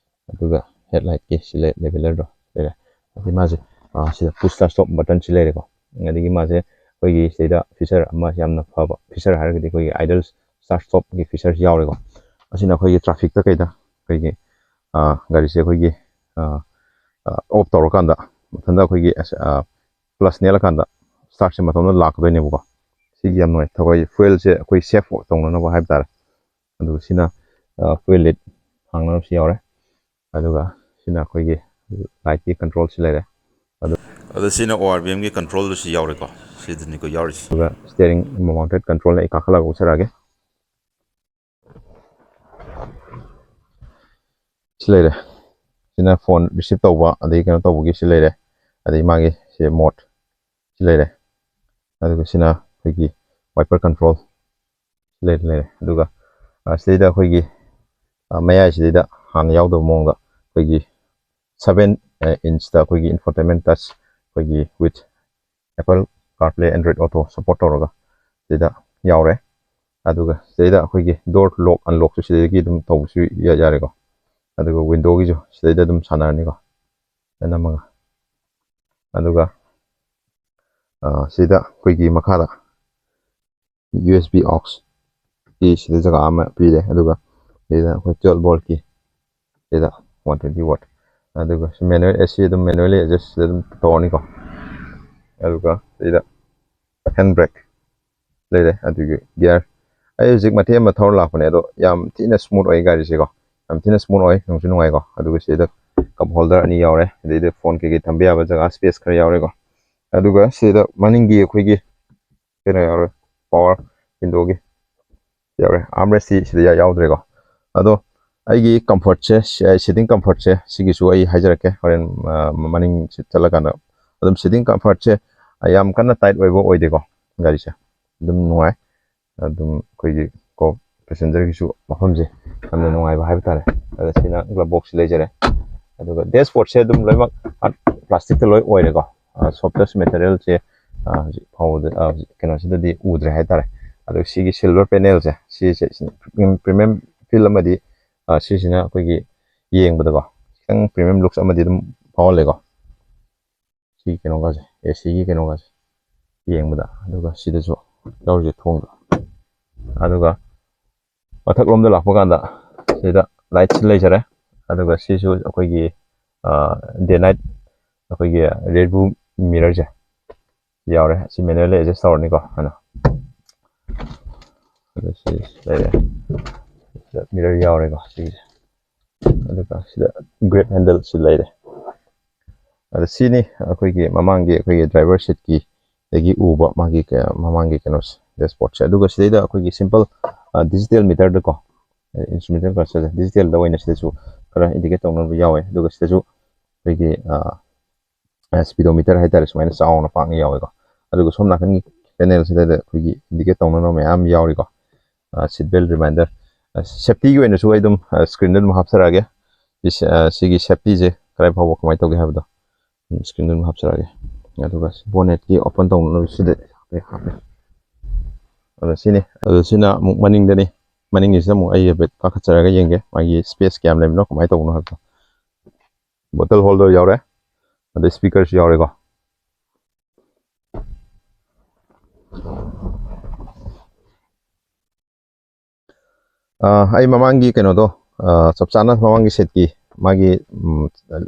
ꯑꯗꯨꯒ ꯍꯦꯠꯂꯥꯏꯠꯀꯤ ꯁꯤ ꯂꯩ, ꯂꯦꯕꯦꯂꯔꯗꯣ ꯂꯩꯔꯦ꯫ ꯑꯗꯒꯤ ꯃꯥꯁꯦ, ꯑ, ꯁꯤꯗ ꯄꯨꯁ ꯁ꯭ꯇꯥꯔꯠ ꯁ꯭ꯇꯣꯞ ꯕꯇꯟꯁꯤ ꯂꯩꯔꯦꯀꯣ꯫ ꯑꯗꯒꯤ ꯃꯥꯁꯦ ꯑꯩꯈꯣꯏꯒꯤ ꯁꯤꯗꯩꯗ ꯐꯤꯆꯔ ꯑꯃ ꯌꯥꯝꯅ ꯐꯕ ꯐꯤꯆꯔ ꯍꯥꯏꯔꯒꯗꯤ ꯑꯩꯈꯣꯏꯒꯤ ꯑꯥꯏꯗꯜ ꯁ꯭ꯇꯥꯔꯠ ꯁ꯭ꯇꯣꯞꯀꯤ ꯐꯤꯆꯔꯁꯤ ꯌꯥꯎꯔꯦꯀꯣ꯫ ꯑꯁꯤꯅ ꯑꯩꯈꯣꯏꯒꯤ ꯇ꯭ꯔꯥꯐꯤꯛꯇ ꯀꯩꯗ ꯑꯩꯈꯣꯏꯒꯤ, ꯑ, ꯒꯥꯔꯤꯁꯦ ꯑꯩꯈꯣꯏꯒꯤ, ꯑ, ꯑ, ꯑꯣꯐ ꯇꯧꯔꯀꯥꯟꯗ ꯃꯊꯟꯇ ꯑꯩꯈꯣꯏꯒꯤ ꯑꯁ, ꯑ, ꯀ꯭ꯂꯁ ꯅꯦꯠꯂꯀꯥꯟꯗ ꯁ꯭ꯇꯥꯔꯠꯁꯦ ꯃꯊꯟꯇ ꯂꯥꯛꯀꯗꯣꯏꯅꯦꯕꯀꯣ꯫ ꯁꯤꯒꯤ ꯌꯥꯝ ꯅꯨꯡꯉꯥꯏ꯫ ꯑꯩꯈꯣꯏ ꯐ꯭ꯌꯨꯋꯦꯜꯁꯦ ꯑꯩꯈꯣꯏ ꯁꯦꯐ ꯇꯧꯅꯅꯕ ꯍꯥꯏꯕ ꯇꯥꯔꯦ꯫ ꯑꯗꯨꯒ ꯁꯤꯅ, ꯑ, ꯐ꯭ꯌꯨꯋꯦꯜ ꯂꯤꯠ ꯍꯥꯡꯅꯕꯁꯨ ꯌꯥꯎꯔꯦ꯫ ꯑꯗꯨꯒ ꯁꯤꯅ ꯑꯩꯈꯣꯏꯒꯤ ꯂꯥꯏꯠꯀꯤ ꯀꯟꯇ꯭ꯔꯣꯜꯁꯤ ꯂꯩꯔꯦ꯫ ꯑꯗꯨ ꯑꯗꯣ ꯁꯤꯅ ꯑꯣ ꯑꯥꯔ ꯕꯤ ꯑꯦꯝꯒꯤ ꯀꯟꯇ꯭ꯔꯣꯜꯗꯨꯁꯨ ꯌꯥꯎꯔꯦꯀꯣ꯫ ꯁꯤꯗꯅꯤꯀꯣ ꯌꯥꯎꯔꯤꯁꯦ꯫ ꯑꯗꯨꯒ ꯁ꯭ꯇꯤꯌꯔꯤꯡ ꯃꯥꯎꯟꯇꯦꯠ ꯀꯟꯇ꯭ꯔꯣꯜ ꯑꯩ ꯀꯥꯈꯠꯂꯒ ꯎꯠꯆꯔꯛꯑꯒꯦ꯫ ꯁꯤ ꯂꯩꯔꯦ꯫ ꯁꯤꯅ ꯐꯣꯟ ꯔꯤꯁꯤꯞ ꯇꯧꯕ, ꯑꯗꯩ ꯀꯩꯅꯣ ꯇꯧꯕꯒꯤ ꯁꯤ ꯂꯩꯔꯦ꯫ ꯑꯗꯩ ꯃꯥꯒꯤ ꯁꯤ ꯃꯣꯠ ꯁꯤ ꯂꯩꯔꯦ꯫ ꯑꯗꯨꯒ ꯁꯤꯅ ꯑꯩꯈꯣꯏꯒꯤ ꯋꯥꯏꯄꯔ ꯀꯟꯇ꯭ꯔꯣꯜ ꯂꯩꯔꯦ, ꯂꯩꯔꯦ꯫ ꯑꯗꯨꯒ, ꯑ, ꯁꯤꯗꯩꯗ ꯑꯩꯈꯣꯏꯒꯤ, ꯑ, ꯃꯌꯥꯏꯁꯤꯗꯩꯗ ꯍꯥꯟꯅ ꯌꯥꯎꯗꯕ ꯃꯑꯣꯡꯗ ꯑꯩꯈꯣꯏꯒꯤ ꯁꯚꯦꯟ ꯏꯟꯁꯇ ꯑꯩꯈꯣꯏꯒꯤ infotainment touch, ꯑꯩꯈꯣꯏꯒꯤ with Apple CarPlay, Android Auto support ꯇꯧꯔꯒ ꯁꯤꯗ ꯌꯥꯎꯔꯦ꯫ ꯑꯗꯨꯒ ꯁꯤꯗꯩꯗ ꯑꯩꯈꯣꯏꯒꯤ ꯗꯣꯔ ꯂꯣꯛ ꯑꯟꯂꯣꯛꯁꯨ ꯁꯤꯗꯒꯤ ꯑꯗꯨꯝ ꯇꯧꯕꯁꯨ ꯌꯥ-, ꯌꯥꯔꯦꯀꯣ꯫ ꯑꯗꯨꯒ ꯋꯤꯟꯗꯣꯒꯤꯁꯨ ꯁꯤꯗꯩꯗ ꯑꯗꯨꯝ ꯁꯥꯟꯅꯔꯅꯤꯀꯣ, ꯅꯝꯃꯒ꯫ ꯑꯗꯨꯒ, ꯑ, ꯁꯤꯗ ꯑꯩꯈꯣꯏꯒꯤ ꯃꯈꯥꯗ ꯌꯨ ꯑꯦꯁ ꯕꯤ ꯑꯣꯛꯁꯀꯤ ꯁꯤꯗ ꯖꯒꯥ ꯑꯃ ꯄꯤꯔꯦ꯫ ꯑꯗꯨꯒ ꯁꯤꯗ ꯑꯩꯈꯣꯏ ꯇ꯭ꯋꯦꯜꯞ ꯚꯣꯜꯠꯀꯤ ꯁꯤꯗ ꯋꯥꯟ ꯇ꯭ꯋꯦꯟꯇꯤ ꯋꯥꯠ꯫ ꯑꯗꯨꯒ ꯁꯤ ꯃꯦꯅꯨꯋꯦꯜ ꯑꯦ ꯁꯤ ꯑꯗꯨꯝ ꯃꯦꯅꯨꯋꯦꯜꯂꯤ ꯑꯦꯗꯖꯁ ꯁꯤꯗ ꯑꯗꯨꯝ ꯇꯧꯔꯅꯤꯀꯣ꯫ ꯑꯗꯨꯒ ꯁꯤꯗ ꯍꯦꯟ ꯕ꯭ꯔꯦꯛ ꯂꯩꯔꯦ꯫ ꯑꯗꯨꯒꯤ ꯒꯤꯌꯥꯔ, ꯑꯩ ꯍꯧꯖꯤꯛ ꯃꯇꯦꯛ ꯑꯃ ꯊꯧꯔ ꯂꯥꯛꯄꯅꯦ, ꯑꯗꯣ ꯌꯥꯝ ꯊꯤꯅ ꯁ꯭ꯃꯨꯠ ꯑꯣꯏ ꯒꯥꯔꯤꯁꯦꯀꯣ꯫ ꯌꯥꯝ ꯊꯤꯅ ꯁ꯭ꯃꯨꯠ ꯑꯣꯏ, ꯅꯨꯡꯁꯨ ꯅꯨꯡꯉꯥꯏꯀꯣ꯫ ꯑꯗꯨꯒ ꯁꯤꯗ ꯀꯞ ꯍꯣꯜꯗꯔ ꯑꯅꯤ ꯌꯥꯎꯔꯦ, ꯑꯗꯩꯗꯤ ꯐꯣꯟ ꯀꯩꯀꯩ ꯊꯝꯕ ꯌꯥꯕ ꯖꯒꯥ ꯁ꯭ꯄꯦꯁ ꯈꯔ ꯌꯥꯎꯔꯦꯀꯣ꯫ ꯑꯗꯨꯒ ꯁꯤꯗ ꯃꯅꯤꯡꯒꯤ ꯑꯩꯈꯣꯏꯒꯤ ꯀꯩꯅꯣ ꯌꯥꯎꯔꯦ, ꯄꯋꯥꯔ ꯋꯤꯟꯗꯣꯒꯤ ꯌꯥꯎꯔꯦ꯫ ꯑꯥꯔꯝ ꯔꯦꯁꯇꯤ ꯁꯤꯗ ꯌꯥ-, ꯌꯥꯎꯗ꯭ꯔꯦꯀꯣ꯫ ꯑꯗꯣ ꯑꯩꯒꯤ ꯀꯝꯐꯔꯠꯁꯦ, ꯁꯤꯇꯤꯡ ꯀꯝꯐꯔꯠꯁꯦ ꯁꯤꯒꯤꯁꯨ ꯑꯩ ꯍꯥꯏꯖꯔꯛꯀꯦ ꯍꯣꯔꯦꯟ, ꯃꯅꯤꯡ ꯆꯠꯂꯀꯥꯟꯗ꯫ ꯑꯗꯨꯝ ꯁꯤꯇꯤꯡ ꯀꯝꯐꯔꯠꯁꯦ ꯌꯥꯝ ꯀꯟꯅ ꯇꯥꯏꯠ ꯑꯣꯏꯕ ꯑꯣꯏꯗꯦꯀꯣ ꯒꯥꯔꯤꯁꯦ, ꯑꯗꯨꯝ ꯅꯨꯡꯉꯥꯏ꯫ ꯑꯗꯨꯝ ꯑꯩꯈꯣꯏꯒꯤ ꯀꯣ ꯄꯦꯁꯦꯟꯖꯔꯒꯤꯁꯨ ꯃꯐꯝꯁꯦ ꯌꯥꯝꯅ ꯅꯨꯡꯉꯥꯏꯕ ꯍꯥꯏꯕ ꯇꯥꯔꯦ꯫ ꯑꯗ ꯁꯤꯅ ꯒ꯭ꯂꯕ ꯕꯣꯛꯁ ꯂꯩꯖꯔꯦ꯫ ꯑꯗꯨꯒ ꯗꯦꯁꯕꯣꯔꯗꯁꯦ ꯑꯗꯨꯝ ꯂꯣꯏꯅꯃꯛ ꯄ꯭ꯂꯥꯁꯇꯤꯛꯇ ꯂꯣꯏ ꯑꯣꯏꯔꯦꯀꯣ꯫ ꯁꯣꯐꯇꯦꯁ ꯃꯦꯇꯔꯤꯌꯦꯜꯁꯦ ꯍꯧꯖꯤꯛ ꯐꯥꯎꯕꯗ ꯍꯧꯖꯤꯛ ꯀꯩꯅꯣꯁꯤꯗꯗꯤ ꯎꯗ꯭ꯔꯦ ꯍꯥꯏꯇꯥꯔꯦ꯫ ꯑꯗꯨꯒ ꯁꯤꯒꯤ ꯁꯤꯜꯚꯔ ꯄꯦꯅꯦꯜꯁꯦ ꯁꯤꯁꯦ ꯄ꯭ꯔꯤꯃꯤꯌꯝ ꯐꯤꯜ ꯑꯃꯗꯤ ꯁꯤꯁꯤꯅ ꯑꯩꯈꯣꯏꯒꯤ ꯌꯦꯡꯕꯗꯀꯣ ꯈꯤꯇꯪ ꯄ꯭ꯔꯤꯃꯤꯌꯝ ꯂꯨꯛꯁ ꯑꯃꯗꯤ ꯑꯗꯨꯝ ꯐꯥꯎꯍꯜꯂꯦꯀꯣ꯫ ꯁꯤ ꯀꯩꯅꯣꯒꯁꯦ, ꯑꯦ ꯁꯤꯒꯤ ꯀꯩꯅꯣꯒꯁꯦ ꯌꯦꯡꯕꯗ꯫ ꯑꯗꯨꯒ ꯁꯤꯗꯁꯨ ꯌꯥꯎꯔꯤꯁꯦ ꯊꯣꯡꯗꯣ꯫ ꯑꯗꯨꯒ ꯃꯊꯛꯂꯣꯝꯗ ꯂꯥꯛꯄ ꯀꯥꯟꯗ ꯁꯤꯗ ꯂꯥꯏꯠꯁꯤ ꯂꯩꯖꯔꯦ꯫ ꯑꯗꯨꯒ ꯁꯤꯁꯨ ꯑꯩꯈꯣꯏꯒꯤ ꯗꯦ ꯅꯥꯏꯠ ꯑꯩꯈꯣꯏꯒꯤ ꯔꯤꯌꯔ ꯚ꯭ꯌꯨ ꯃꯤꯔꯔꯁꯦ ꯌꯥꯎꯔꯦ꯫ ꯁꯤ ꯃꯦꯅꯨꯋꯦꯜꯂꯤ ꯑꯦꯗꯖꯁ ꯇꯧꯔꯅꯤꯀꯣ ꯍꯥꯟꯅ꯫ ꯑꯗꯨ ꯁꯤ ꯂꯩꯔꯦ꯫ ꯁꯤꯗ ꯃꯤꯔꯔ ꯌꯥꯎꯔꯦꯀꯣ ꯁꯤꯒꯤꯁꯦ꯫ ꯑꯗꯨꯒ ꯁꯤꯗ ꯒ꯭ꯔꯦꯞ ꯍꯦꯟꯗꯜꯁꯤ ꯂꯩꯔꯦ꯫ ꯑꯗ ꯁꯤꯅꯤ ꯑꯩꯈꯣꯏꯒꯤ ꯃꯃꯥꯡꯒꯤ ꯑꯩꯈꯣꯏꯒꯤ ꯗ꯭ꯔꯥꯏꯚꯔ ꯁꯤꯠꯀꯤ ꯗꯒꯤ ꯎꯕ ꯃꯥꯒꯤ ꯀ- ꯃꯃꯥꯡꯒꯤ ꯀꯩꯅꯣꯁꯦ, ꯗꯦꯁꯕꯣꯔꯗꯁꯦ꯫ ꯑꯗꯨꯒ ꯁꯤꯗꯩꯗ ꯑꯩꯈꯣꯏꯒꯤ ꯁꯤꯝꯄꯜ ꯗꯤꯖꯤꯇꯦꯜ ꯃꯤꯇꯔꯗꯀꯣ, ꯏꯟꯁꯇ꯭ꯔꯨꯃꯦꯟꯇꯦꯜ ꯀ꯭ꯂꯁꯇꯔꯁꯦ ꯗꯤꯖꯤꯇꯦꯜꯗ ꯑꯣꯏꯅ ꯁꯤꯗꯁꯨ ꯈꯔ ꯏꯟꯗꯤꯀꯦꯠ ꯇꯧꯅꯕ ꯌꯥꯎꯋꯦ꯫ ꯑꯗꯨꯒ ꯁꯤꯗꯁꯨ ꯑꯩꯈꯣꯏꯒꯤ ꯁ꯭ꯄꯤꯗꯣꯃꯤꯇꯔ ꯍꯥꯏꯇꯥꯔꯦ, ꯁꯨꯃꯥꯏꯅ ꯆꯥꯎꯅ ꯄꯥꯛꯅ ꯌꯥꯎꯋꯦꯀꯣ꯫ ꯑꯗꯨꯒ ꯁꯣꯝ ꯅꯥꯀꯟꯒꯤ ꯄꯦꯅꯦꯜꯁꯤꯗ ꯑꯩꯈꯣꯏꯒꯤ ꯏꯟꯗꯤꯀꯦꯠ ꯇꯧꯅꯅꯕ ꯃꯌꯥꯝ ꯌꯥꯎꯔꯤꯀꯣ꯫ ꯁꯤꯠ ꯕꯦꯜ ꯔꯤꯃꯥꯏꯟꯗꯔ, ꯁꯦꯐꯇꯤꯒꯤ ꯑꯣꯏꯅꯁꯨ ꯑꯩ ꯑꯗꯨꯝ ꯁ꯭ꯀ꯭ꯔꯤꯟꯗ ꯑꯗꯨꯝ ꯍꯥꯞꯆꯔꯛꯑꯒꯦ꯫ ꯁꯤ- ꯑ, ꯁꯤꯒꯤ ꯁꯦꯐꯇꯤꯁꯦ ꯀꯗꯥꯏ ꯐꯥꯎꯕ ꯀꯃꯥꯏꯅ ꯇꯧꯒꯦ ꯍꯥꯏꯕꯗꯣ ꯁ꯭ꯀ꯭ꯔꯤꯟꯗ ꯑꯗꯨꯝ ꯍꯥꯞꯆꯔꯛꯑꯒꯦ꯫ ꯑꯗꯨꯒ ꯕꯣꯅꯦꯠꯀꯤ ꯑꯣꯄꯟ ꯇꯧꯅꯅꯕ ꯁꯤꯗ ꯍꯥꯞꯄꯦ, ꯍꯥꯞꯄꯦ꯫ ꯑꯗꯣ ꯁꯤꯅꯤ꯫ ꯑꯗꯣ ꯁꯤꯅ ꯑꯃꯨꯛ ꯃꯅꯤꯡꯗꯅꯤ꯫ ꯃꯅꯤꯡꯒꯤꯁꯤꯗ ꯑꯃꯨꯛ ꯑꯩ ꯍꯥꯏꯐꯦꯠ ꯀꯥꯈꯠꯆꯔꯒ ꯌꯦꯡꯒꯦ, ꯃꯥꯒꯤ ꯁ꯭ꯄꯦꯁ ꯀꯌꯥꯝ ꯂꯩꯕꯅꯣ, ꯀꯃꯥꯏꯅ ꯇꯧꯕꯅꯣ ꯍꯥꯏꯕꯗꯣ꯫ ꯕꯣꯇꯜ ꯍꯣꯜꯗꯔ ꯌꯥꯎꯔꯦ, ꯑꯗꯩ ꯁ꯭ꯄꯤꯀꯔꯁꯨ ꯌꯥꯎꯔꯦꯀꯣ꯫ ꯑ, ꯑꯩ ꯃꯃꯥꯡꯒꯤ ꯀꯩꯅꯣꯗꯣ, ꯑ, ꯆꯞ ꯆꯥꯅ ꯃꯃꯥꯡꯒꯤ ꯁꯤꯠꯀꯤ ꯃꯥꯒꯤ, ꯎꯝ,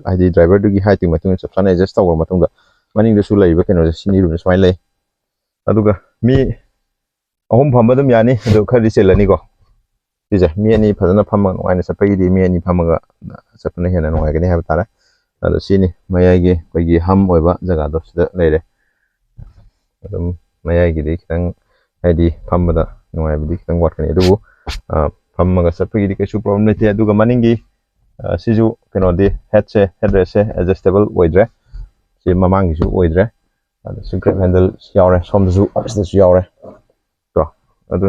ꯍꯥꯏꯗꯤ ꯗ꯭ꯔꯥꯏꯚꯔꯗꯨꯒꯤ ꯍꯥꯏꯠꯇꯨꯒꯤ ꯃꯇꯨꯡ ꯏꯟꯅ ꯆꯞ ꯆꯥꯅ ꯑꯦꯗꯖꯁ ꯇꯧꯔꯕ ꯃꯇꯨꯡꯗ ꯃꯅꯤꯡꯗꯁꯨ ꯂꯩꯔꯤꯕ ꯀꯩꯅꯣꯁꯦ, ꯁꯤꯅꯤ ꯔꯨꯝꯁꯦ ꯁꯨꯃꯥꯏꯅ ꯂꯩ꯫ ꯑꯗꯨꯒ ꯃꯤ ꯑꯍꯨꯝ ꯐꯝꯕ ꯑꯗꯨꯝ ꯌꯥꯅꯤ, ꯑꯗꯨ ꯈꯔꯗꯤ ꯆꯤꯜꯂꯅꯤꯀꯣ꯫ ꯁꯤꯁꯦ ꯃꯤ ꯑꯅꯤ ꯐꯖꯅ ꯐꯝꯃꯒ ꯅꯨꯡꯉꯥꯏꯅ ꯆꯠꯄꯒꯤꯗꯤ ꯃꯤ ꯑꯅꯤ ꯐꯝꯃꯒ ꯆꯠꯄꯅ ꯍꯦꯟꯅ ꯅꯨꯡꯉꯥꯏꯒꯅꯤ ꯍꯥꯏꯕ ꯇꯥꯔꯦ꯫ ꯑꯗꯣ ꯁꯤꯅꯤ ꯃꯌꯥꯏꯒꯤ ꯑꯩꯈꯣꯏꯒꯤ ꯍꯝ ꯑꯣꯏꯕ ꯖꯒꯥꯗꯣ ꯁꯤꯗ ꯂꯩꯔꯦ꯫ ꯑꯗꯨꯝ ꯃꯌꯥꯏꯒꯤꯗꯤ ꯈꯤꯇꯪ ꯍꯥꯏꯗꯤ ꯐꯝꯕꯗ ꯅꯨꯡꯉꯥꯏꯕꯗꯤ ꯈꯤꯇꯪ ꯋꯥꯠꯀꯅꯤ, ꯑꯗꯨꯕꯨ, ꯑ, ꯐꯝꯃꯒ ꯆꯠꯄꯒꯤꯗꯤ ꯀꯩꯁꯨ ꯄ꯭ꯔꯣꯕ꯭ꯂꯦꯝ ꯂꯩꯇꯦ꯫ ꯑꯗꯨꯒ ꯃꯅꯤꯡꯒꯤ ꯁꯤꯁꯨ ꯀꯩꯅꯣꯗꯤ, ꯍꯦꯠꯁꯦ, ꯍꯦꯠ ꯔꯦꯁꯁꯦ ꯑꯦꯗꯖꯁꯇꯦꯕꯜ ꯑꯣꯏꯗ꯭ꯔꯦ꯫ ꯁꯤ ꯃꯃꯥꯡꯒꯤꯁꯨ ꯑꯣꯏꯗ꯭ꯔꯦ꯫ ꯑꯗꯁꯨ ꯒ꯭ꯔꯦꯞ ꯍꯦꯟꯗꯜ ꯌꯥꯎꯔꯦ, ꯁꯣꯝꯗꯁꯨ, ꯑꯁꯤꯗꯁꯨ ꯌꯥꯎꯔꯦ꯫ ꯀꯣ ꯑꯗꯨ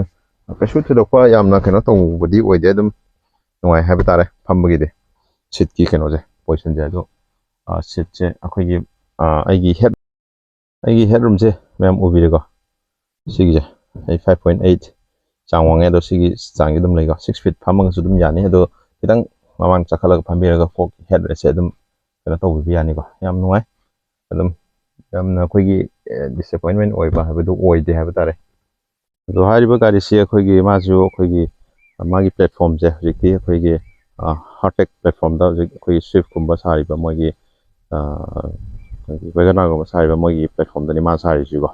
ꯀꯩꯁꯨ ꯊꯣꯏꯗꯣꯛꯄ ꯌꯥꯝꯅ ꯀꯩꯅꯣ ꯇꯧꯕꯗꯤ ꯑꯣꯏꯗꯦ꯫ ꯑꯗꯨꯝ ꯅꯨꯡꯉꯥꯏ ꯍꯥꯏꯕ ꯇꯥꯔꯦ ꯐꯝꯕꯒꯤꯗꯤ꯫ ꯁꯤꯠꯀꯤ ꯀꯩꯅꯣꯁꯦ, ꯄꯣꯖꯤꯁꯟꯁꯦ꯫ ꯑꯗꯣ ꯁꯤꯠꯁꯦ ꯑꯩꯈꯣꯏꯒꯤ, ꯑꯩꯒꯤ ꯍꯦꯠ ꯑꯩꯒꯤ ꯍꯦꯠ ꯔꯨꯝꯁꯦ ꯃꯌꯥꯝ ꯎꯕꯤꯔꯦꯀꯣ꯫ ꯁꯤꯒꯤꯁꯦ ꯑꯩ five point eight ꯆꯥꯡ ꯋꯥꯡꯉꯦ꯫ ꯑꯗꯣ ꯁꯤꯒꯤ ꯆꯥꯡꯁꯦ ꯑꯗꯨꯝ ꯂꯩꯀꯣ꯫ Six feet ꯐꯝꯃꯒꯁꯨ ꯑꯗꯨꯝ ꯌꯥꯅꯤ꯫ ꯑꯗꯣ ꯈꯤꯇꯪ ꯃꯃꯥꯡ ꯆꯈꯠꯂꯒ ꯐꯝꯕꯤꯔꯒ ꯐꯣꯛ ꯍꯦꯠ ꯔꯦꯁꯁꯦ ꯑꯗꯨꯝ ꯀꯩꯅꯣ ꯇꯧꯕꯤꯕ ꯌꯥꯅꯤꯀꯣ꯫ ꯌꯥꯝ ꯅꯨꯡꯉꯥꯏ꯫ ꯑꯗꯨꯝ ꯌꯥꯝꯅ ꯑꯩꯈꯣꯏꯒꯤ ꯗꯤꯁꯑꯦꯄꯣꯏꯟꯃꯦꯟ ꯑꯣꯏꯕ ꯍꯥꯏꯕꯗꯨ ꯑꯣꯏꯗꯦ ꯍꯥꯏꯕ ꯇꯥꯔꯦ꯫ ꯑꯗꯣ ꯍꯥꯏꯔꯤꯕ ꯒꯥꯔꯤꯁꯤ ꯑꯩꯈꯣꯏꯒꯤ, ꯃꯥꯁꯨ ꯑꯩꯈꯣꯏꯒꯤ, ꯃꯥꯒꯤ ꯄ꯭ꯂꯦꯠꯐꯣꯝꯁꯦ ꯍꯧꯖꯤꯛꯇꯤ ꯑꯩꯈꯣꯏꯒꯤ ꯍꯥꯔꯇꯦꯛ ꯄ꯭ꯂꯦꯠꯐꯣꯝꯗ ꯍꯧꯖꯤꯛ ꯑꯩꯈꯣꯏꯒꯤ ꯁ꯭ꯋꯤꯐꯀꯨꯝꯕ ꯁꯥꯔꯤꯕ ꯃꯣꯏꯒꯤ, ꯑꯩꯈꯣꯏꯒꯤ ꯋꯦꯒꯅꯥꯔꯒꯨꯝꯕ ꯁꯥꯔꯤꯕ ꯃꯣꯏꯒꯤ ꯄ꯭ꯂꯦꯠꯐꯣꯝꯗꯅꯤ ꯃꯥ ꯁꯥꯔꯤꯁꯤꯀꯣ꯫